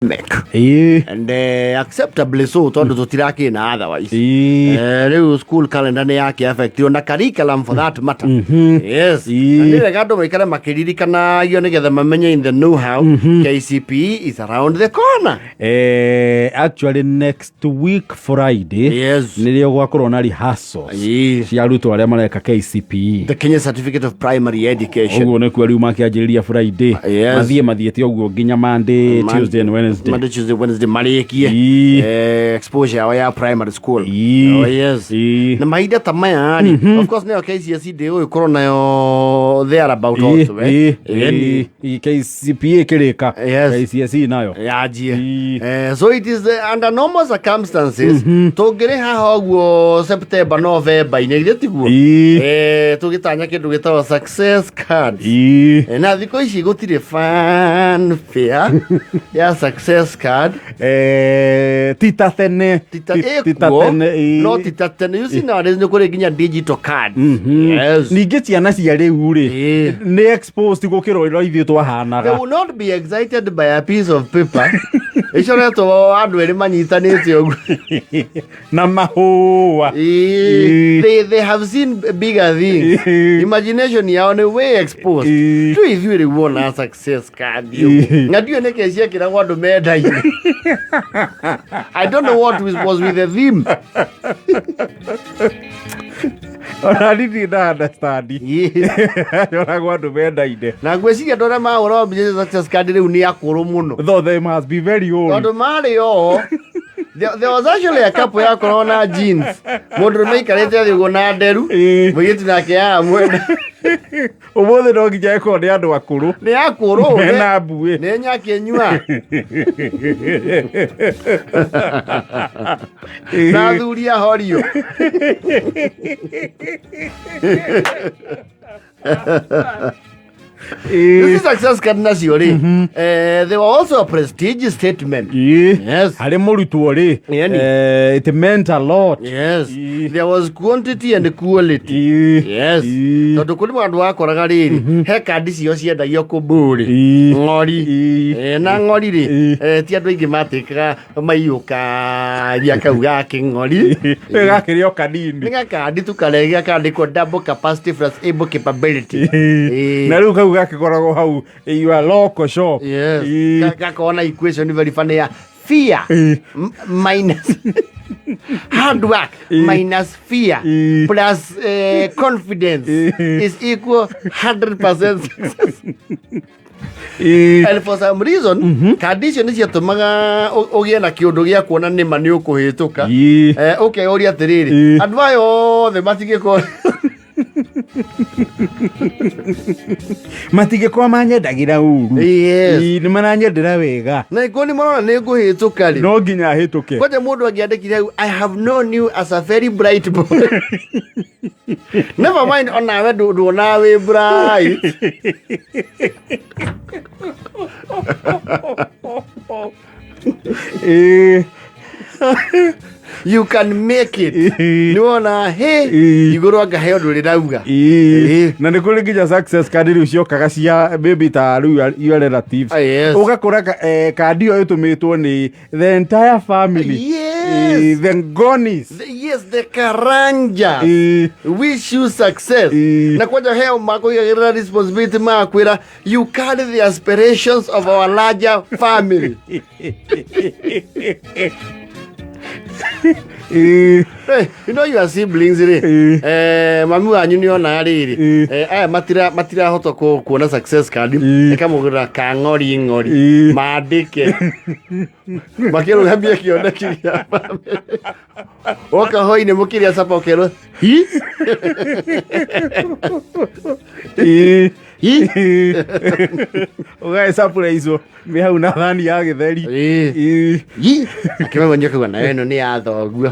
Mek. Ĩĩ. And acceptably so, tondũ tũtirakĩ na otherwise. Ĩĩ. Rĩu school calendar nĩ yake affectirwo na curriculum for that matter. Yes. Ĩĩ. Na nĩ wega andũ maikare makĩririkanagio nĩgetha mamenye in the know how KCPE is around the corner. Actually next week Friday nĩrĩo gwakorwo na rehearsals cia arutwo arĩa mareka KCPE. The Kenya Certificate of Primary Education. Ũguo nĩkuo rĩu makĩanjĩrĩria Friday. Mathiĩ mathiĩte ũguo nginya Monday, Tuesday and Wednesday. Monday, Tuesday, Wednesday marĩkie exposure yao ya primary school. Oh, yes. Na mahinda ta maya rĩ, of course nĩyo KCSE ndĩũĩ korwo nayo there about also, eh? Ĩni. KCPE ĩkĩrĩka, KCSE nayo yanjie. So it is under normal circumstances tũngĩrĩ haha ũguo September, November-inĩ, githĩ tiguo? Tũgĩtanya kĩndũ gĩtagwo success cards. Na thikũ ici gũtirĩ fanfare ya success card. Ti ta tene. Tita Ti ta ĩkuo, tene, ĩĩ. no ti ta tene. You see, nowadays nĩ kũrĩ nginya digital cards. Yes. Ningĩ ciana cia rĩu rĩ, nĩ exposed gũkĩra ũrĩa ithuĩ They twahanaga. will not be excited by a piece of paper icoretwo andũ erĩ manyitanĩte ũguo na mahũa. Ĩĩ, they have seen bigger things. Imagination yao nĩ way exposed. Tu ithuĩ rĩu wona success card ũguo. Na ndiũĩ nĩkĩ ciekĩragwo andũ mendaine. I don't know what was with the theme. Ona ndirĩ na understand. Yoragwo andũ mendaine. Na ngwĩciria andũ arĩa mahũraga mbica cia success card rĩu nĩ akũrũ mũno. Though they must be very old. Tondũ marĩ o there was actually a couple yakoragwo na jeans, mũndũ ũrũme aikarĩte thĩ ũguo na nderu, mũirĩtu nake haha mwena. Ũmũthĩ no nginya ĩkorwo nĩ andũ akũrũ. Nĩ akũrũ. Mena mbuĩ. Nĩ nyakĩnyua na athuri ahorio. This success card nacio rĩ, they were also a prestige statement. Yes. Harĩ mũrutwo rĩ, Yani. It meant a lot. Yes. There was quantity and quality. Yes. Tondũ kũrĩ andũ wakoraga rĩrĩ, he kandi cio ciendagio kũmbũrĩ ng'ori. Na ng'ori rĩ, ti andũ aingĩ matĩkaga maiyũkagia kau ga kĩng'ori. Gakĩrĩ o kanini. Nĩ gakandi tu karĩa gakandĩkwo double capacity plus able capability. Na rĩu kau gakĩkoragwo hau your local shop. Yes. Gakorwo na equation very funny ya fear minus hard work minus fear plus confidence is equal 100% success. And for some reason kandi icio nĩ ciatũmaga ũgĩe na kĩũndũ gĩa kuona nĩma nĩ ũkũhĩtũka. Ũkeyũria atĩrĩrĩ, andũ aya othe matingĩkorwo Matingĩkorwo manyendagĩra ũru. Yes. Nĩ maranyendera wega. Na ĩkorwo nĩ marona nĩ ngũhĩtũka rĩ, no nginya hĩtũke. Kwanja mũndũ angĩandĩkire hau, "I have known you as a very bright boy." Never mind onawe nduonaga wĩ bright. You can make it. Nĩ wona he igũrũ anga he ũndũ rĩrauga. Na nĩ kũrĩ nginya success card rĩu ciokaga cia maybe ta rĩu your relatives. Ah, yes. Ũgakora kandi ĩyo ĩtũmĩtwo nĩ the entire family. Yes. The Ngonis. Yes, the Karanja. Wish you success. Na kwanja heo makũigagĩrĩra responsibility makwĩra, "You carry the aspirations of our larger family." Hey, you know your siblings rĩ, mami wanyu nĩ onaga rĩrĩ, aya matirahota kuona success card, ĩkamũgũrĩra kang'ori ng'ori mandĩke makĩrũgamia kĩoneki gĩa family. Woka hwainĩ mũkĩrĩa capa ũkerwo hi. Hi. Ũgae surprise nĩ hau na thani ya gĩtheri. Hi. Akĩmenya akauga nayo ĩno nĩ ya thoguo.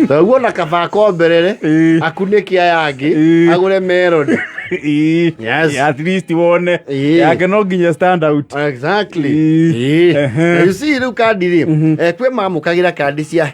Thoguo na kaba akomberere akunĩke aya angĩ agũre meroni. Yes. At least wone yake no nginya stand out. Exactly. Ehe. Na you see rĩu kandi rĩ, kwĩ mamũkagĩra kandi cia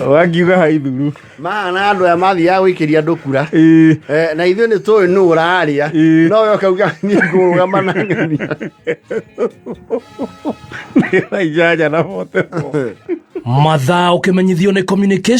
Wakiuga haithuru. Mahana andũ aya mathiaga gũikĩria andũ kura. Ĩĩ. Eh, na ithuĩ nĩ tũĩ nũ ũrarĩa. Ĩĩ. No we ũkauga niĩ ngũrũgama na ng'ania. Nĩ thaa 8:44. Mathaa ũkĩmenyithio nĩ communication.